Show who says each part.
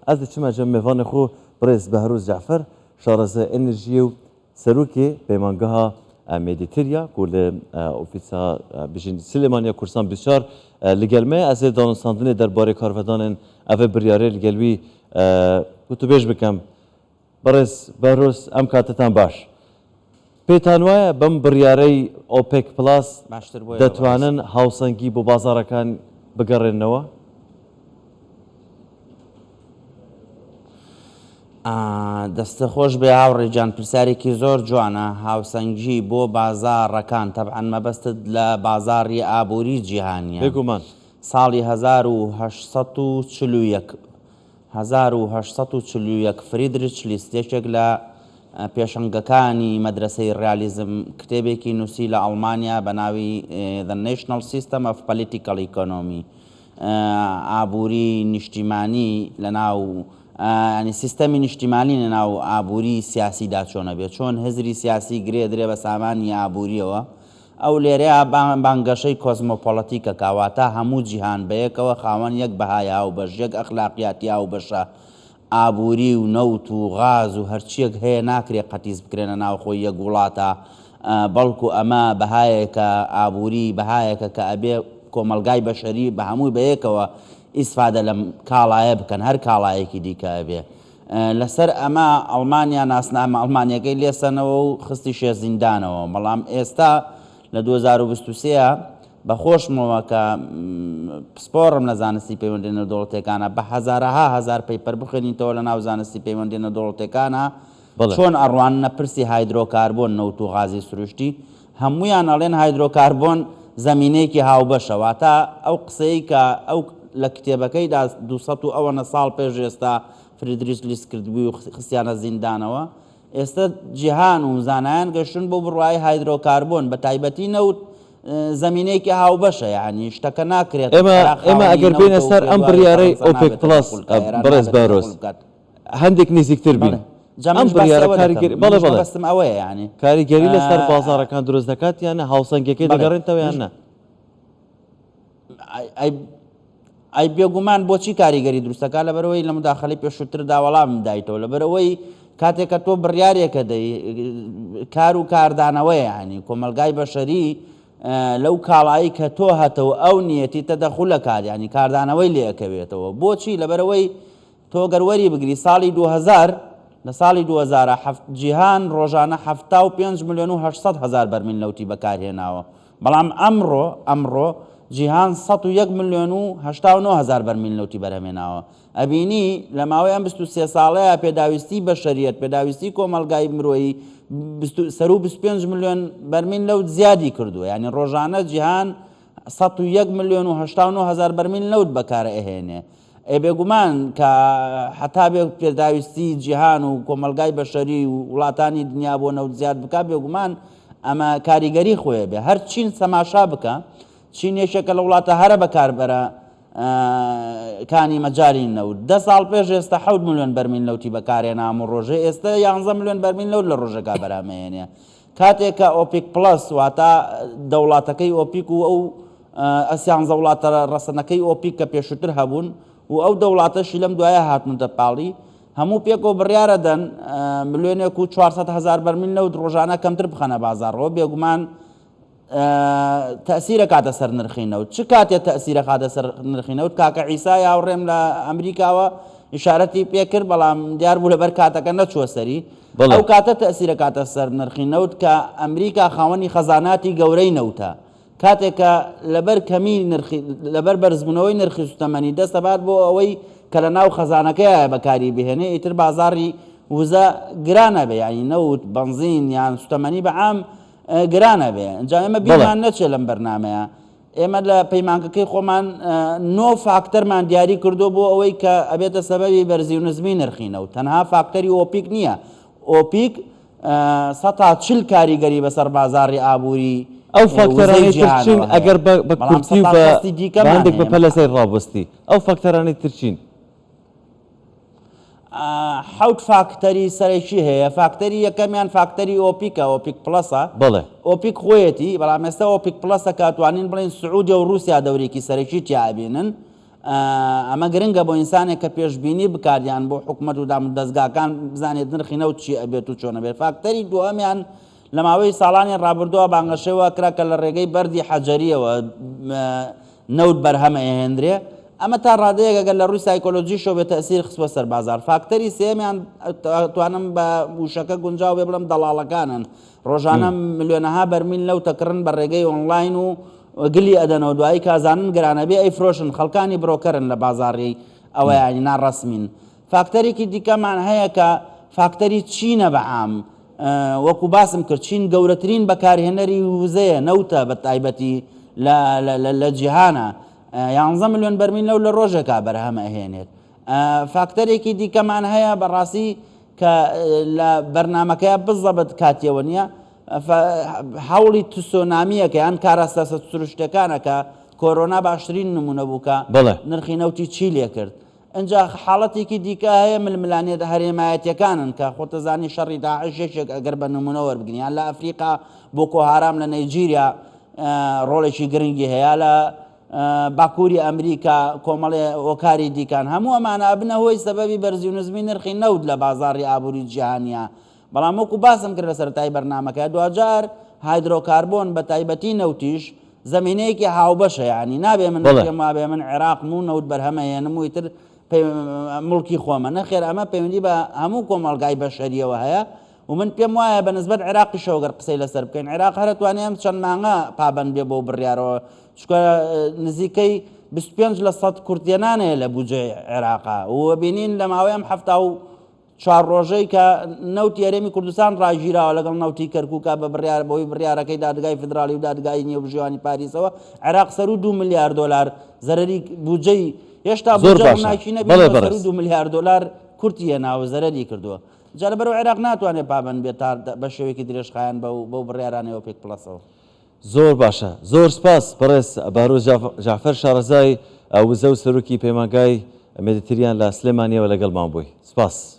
Speaker 1: ئەز دچمە جەم مێڤانێ خۆ بڕێز بەهروز جەعفەر شارەزای ئێنرژیێ و سەرۆکێ پەیمانگەها مێدیتریا کو لە ئۆفیسا بژین سلێمانیا کوردستان 24 لگەل مەیە. ئەزێ دانوستاندنێ دەربارەێ کارڤەدانێن ئەڤێ بریارێ لگەل وی گوتوبێژ بکەم. بەڕێز بەهرۆز ئەم کاتەتان باش. پێتان وایە بەم بڕیارەی ئۆپێک پڵاس
Speaker 2: باشتر بۆیە بەڕێز.
Speaker 1: دەتوانن هاوسەنگی بۆ بازاڕەکان بگەڕێننەوە؟
Speaker 2: دەستت خۆش بێ هاوڕێ گیان پرسیارێکی زۆر جوانە هاوسەنگی بۆ بازاڕەکان تەبعەن مەبەستت لە بازاڕی ئابووری جیهانیە
Speaker 1: بێگومان.
Speaker 2: ساڵی 1841 1841 فریدریچ لیست یەکێک لە پێشەنگەکانی مەدرەسەی ڕیالیزم کتێبێکی نووسی لە ئەڵمانیا بە ناوی The National System of Political Economy ئابووری نیشتیمانی لە ناو ینی سیستەمی نیشتیمانی لە ناو ئابووری سیاسیدا چۆنە بێ چۆن هزری سیاسی گرێ درێ بە سامانی ئابووریەوە ئەو لێرەیا بانگەشەی کۆزمۆپۆڵەتیک ئەکا، واتە هەموو جیهان بەیەکەوە خاوەن یەک بەهای هاوبەش، یەک ئەخلاقیاتی هاوبەشە، ئابووری و نەوت و غاز و هەرچییەک هەیە ناکرێ قەتیس بکرێنە ناوخۆی یەک وڵاتا، بەڵکو ئەمە بەهایەکە، ئابووری بەهایەکە کە ئەبێ کۆمەڵگای بەشەری بە هەمووی بەیەکەوە ئیسفادە لەم کاڵایە بکەن، هەر کاڵایەکی دیکە ئەبێ. لەسەر ئەمە ئەڵمانیا ناسنامە ئەڵمانیەکەی لێسەنەوە و خستیشیە زیندانەوە، بەڵام ئێستا لە 2023 بە خۆشمەوە کە پسپۆڕم لە زانستی پەیوەندی نێودەوڵەتیەکانە بە هەزارەها هەزار paper بخوێنیتەوە لە ناو زانستی پەیوەندی نێودەوڵەتیەکانە چۆن ئەڕواننە پرسی هایدرۆکاربۆن نەوت و غازی سروشتی هەموویان ئەڵێن هایدرۆکاربۆن زەمینەیەکی هاوبەشە، واتە ئەو قسەی کە ئەو لە کتێبەکەیدا 200 و ئەوەنە ساڵ پێش ئێستا فریدریش لیست کردبووی و خستیانە زیندانەوە، ئێستا جیهان و زانایان گەشتوون بەو بڕوایەی هایدرۆکاربۆن بە تایبەتی نەوت زەمینەیەکی هاوبەشە، یانی شتەکە ناکرێت
Speaker 1: ئێمە
Speaker 2: عێراق
Speaker 1: ئێمە
Speaker 2: خاوەنی
Speaker 1: ئەگەر
Speaker 2: نەوتە
Speaker 1: بێینە
Speaker 2: و
Speaker 1: سەر ئەم
Speaker 2: پێی وایە
Speaker 1: بڕیارەی
Speaker 2: فەرەنسا
Speaker 1: ئۆپێک
Speaker 2: نابێت
Speaker 1: پڵەس
Speaker 2: تەدەخول بکات، ئێران
Speaker 1: بەڕێز
Speaker 2: نابێت
Speaker 1: بەهرۆز
Speaker 2: تەدەخول بکات.
Speaker 1: هەندێک نزیکتر بین
Speaker 2: بەڵێ جا
Speaker 1: ئەم
Speaker 2: منیش باسی
Speaker 1: بڕیارە
Speaker 2: ئەوە دەکەم
Speaker 1: کاریگەری بەڵێ
Speaker 2: منیش
Speaker 1: بەڵێ
Speaker 2: مەبەستم ئەوەیە یانی
Speaker 1: کاریگەری لەسەر بازاڕەکان دروست دەکات یان نا هاوسەنگیەکەی
Speaker 2: بەڵێ
Speaker 1: دەگەڕێنتەوە یان
Speaker 2: منیش
Speaker 1: نا؟
Speaker 2: ئەی ئەی بێگومان بۆچی کاریگەری دروستەکە لەبەرەوەی لە مداخلەی پێشووتردا وەڵامم دایتەوە لەبەرەوەی کاتێک کە تۆ بڕیارێکە دەی کار و کاردانەوەیە ینی کۆمەلگای بەشەری لەو کاڵایی کە تۆ هەتە و ئەو نیەتی تەدەخولە کار ینی کاردانەوەی لێکەوێتەوە بۆچی لەبەرەوەی تۆ گەر وەری بگری ساڵی 2000 لە ساڵی 2007 جیهان ڕۆژانە 75 ملیۆن و 800 هەزار بەرمیل نەوتی بەکارهێناوە بەڵام ئەمڕۆ ئەمڕۆ جیهان 101 ملیۆن و 89 هەزار بەرمیل نەوتی بەرهەمێناوە ئەبینی لە ماوەی ئەم 23 ساڵەیە پێداویستی بەشەریەت پێداویستی کۆمەڵگای مرۆیی سەروو 25 ملیۆن بەرمیل نەوت زیادی کردووە یعنی ڕۆژانە جیهان 101 ملیۆن و 89 هەزار بەرمیل نەوت بەکار ئەهێنێ ئێ بێگومان کە هەتا بێ پێداویستی جیهان و کۆمەڵگای بەشەری و وڵاتانی دنیا بۆ نەوت زیاد بکا بێگومان ئەمە کاریگەری خۆیە بێ هەر چین سەماشا بکە چین یەکێکە لە وڵاتە هەرە بەکاربەرە کانی مەجاری نەوت دە ساڵ پێش ئێستا حەوت ملیۆن بەرمیل نەوتی بەکارێنام و ڕۆژێ ئێستا یانزە ملیۆن بەرمیل نەوت لە ڕۆژێکا بەرهەمەیەنێ کاتێک کە ئۆپیک پڵەس واتە دەوڵاتەکەی ئۆپیک و ئەو سیانزە وڵاتە ڕەسەنەکەی ئۆپیک کە پێشووتر هەبوون و ئەو دەوڵاتەشی لەم دوایە هاتنەتە پاڵی هەموو پێکەوە بڕیارە دەن ملیۆنێک و 400 هەزار بەرمیل نەوت ڕۆژانە کەمتر بخەنە بازاڕەوە بێگومان تەئسیر ئەکاتە سەر نرخی نەوت چ کاتێ تەئسیر ئەخاتە سەر نرخی نەوت کاکە عیسای هاوڕێم لە ئەمریکاوە ئیشارەتی پێکرد بەڵام دیار بوو لەبەر کاتەکە نەچووە سەری ئەو کاتە تەئسیر ئەکاتە سەر نرخی نەوت کە ئەمریکا خاوەنی خەزاناتی گەورەی نەوتە کاتێک کە لەبەر کەمی نرخی لەبەر بەرزبوونەوەی نرخی سوتەمەنی دەستەبات بۆ ئەوەی کە لە ناو خەزانەکەیە بەکاری بهێنێ ئیتر بازاڕی وزە گرانە بێ یعنی نەوت بەنزین یان سوتەمەنی بە عام گران ئەبێ جا ئێمە بیرمان نەچێ لەم بەرنامەیە ئێمە لە پەیمانگەکەی خۆمان نۆ فاکتەرمان دیاری کردو بۆ ئەوەی کە ئەبێتە سەبەبی بەرزی و نزمی نرخی نەوت تەنها فاکتەری ئۆپیک نییە ئۆپیک سەتا چل کاریگەری بەسەر بازاڕی ئابووری
Speaker 1: ئەو فاکتەرانەی تر چین ئەگەر بە کورتی و بە هەندێک بە پەلە سەیر ڕابوەستی ئەو فاکتەرانەی تر چین؟
Speaker 2: حەوت فاکتەری سەرەکی هەیە، فاکتەری یەکەمیان فاکتەری ئۆپیکە، ئۆپیک پڵەسە،
Speaker 1: بەڵێ.
Speaker 2: ئۆپیک خۆیەتی، بەڵام ئێستا ئۆپیک پڵەسە کە ئەتوانین بڵێین سعودیە و ڕووسیا دەورێکی سەرەکی تیا ئەبینن. ئەمە گرنگە بۆ ئینسانێک کە پێشبینی بکات یان بۆ حکومەت و دامودەزگاکان بزانێت نرخی نەوت چی ئەبێت و چۆن ئەبێت. فاکتەری دووەمیان لە ماوەی ساڵانی ڕابردووە بانگەشەی وا کرا کە لە ڕێگەی بەردی حەجەرییەوە نەوت بەرهەم ئەهێنرێ، ئەمە تا ڕادەیەک ئەگەر لە ڕووی سایکۆلۆجیشەوە بێ تەئسیر خستووە سەر بازاڕ. فاکتەری سێیەمیان توانم بە وشەکە گونجاو بێ بڵێم دەڵاڵەکانن، ڕۆژانە ملیۆنەها بەرمیل نەوت ئەکڕن بە ڕێگەی ئۆنلاین و گلی ئەدەنەوە دوایی کە ئەزانن گران ئەبێ ئەیفرۆشن، خەڵکانی برۆکەرن لە بازاڕی ئەوە یانی ناڕەسمین. فاکتەرێکی دیکەمان هەیە کە فاکتەری چینە بە عام وەکو باسم کرد چین گەورەترین بەکارهێنەری وزەیە نەوتە بە تایبەتی لە جیهانە یانزە ملیۆن بەرمیل نەوت لە ڕۆژێکا بەرهەم ئەهێنێت. فاکتەرێکی دیکەمان هەیە بەڕاستی کە لە بەرنامەکەیا بزەبت کاتیەوە نییە هەوڵی تسۆنامیەکە یان کارەساتە سروشتەکانە کە کۆرۆنا باشترین نمونە بوو کە نرخی نەوتی چی لێکرد ئینجا حاڵەتێکی دیکە هەیە ململانێ هەرێمایەتیەکانن کە خۆتەزانی شەڕی داعش یەکێک ئەگەر بە نمونە وەربگرین یان لە ئەفریقا بۆکۆ هارام لە نەیجیریا ڕۆڵێکی گرنگی هەیە لە باکووری ئەمریکا کۆمەڵێ هۆکاری دیکان هەموو ئەمانە ئەبنە هۆی سەبەبی بەرزی و نزمی نرخی نەوت لە بازاڕی ئابووری جیهانیا بەڵام وەکو باسم کرد لە سەرەتای بەرنامەکە دواجار هایدرۆکاربۆن بە تایبەتی نەوتیش زەمینەیەکی هاوبەشە یانی نابێ من پێم وابێ من عێراقم و نەوت بەرهەمەهێنم و ئیتر موڵکی خۆمە نەخێر ئەمە پەیوەندی بە هەموو کۆمەڵگای بەشەریەوە هەیە و من پێم وایە بە نسبەت عێراقیشەوە گەر قسەی لەسەر بکەین عێراق هەر ئەتوانێ ئەم چەند مانگە پابەند بێ بەو بڕیارەوە چونکە نزیکەی 25 لە سەد کورتێنان هەیە لە بودجەی عێراقا و بینین لە ماوەی ئەم 74 ڕۆژەی کە نەوتی هەرێمی کوردستان ڕاگیراوە لەگەڵ نەوتی کەرکووکا بە بڕیار بەهۆی بڕیارەکەی دادگای فیدراڵی و دادگای نێوبژیوانی پاریسەوە عێراق سەروو 2 ملیار دۆلار زەرەری بودجەی هێشتا
Speaker 1: زۆر
Speaker 2: بودجە
Speaker 1: باشە
Speaker 2: ڕووناکی
Speaker 1: بەڵێ
Speaker 2: نەبینیوە
Speaker 1: بەڕێز.
Speaker 2: سەروو 2 ملیار دۆلار کورتی هێناوە زەرەری کردووە. جا لەبەرئەوە عێراق ناتوانێت پابەند بێت تا بە شێوەیەکی درێژخایەن بەو بەو بڕیارانەی ئۆپێک پڵەسەوە.
Speaker 1: زۆر باشە زۆر سپاس بەڕێز بەهرۆز جەعفەر شارەزای وزە و سەرۆکی پەیمانگای مێدیتریان لە سلێمانیەوە لەگەڵمان بووی سپاس.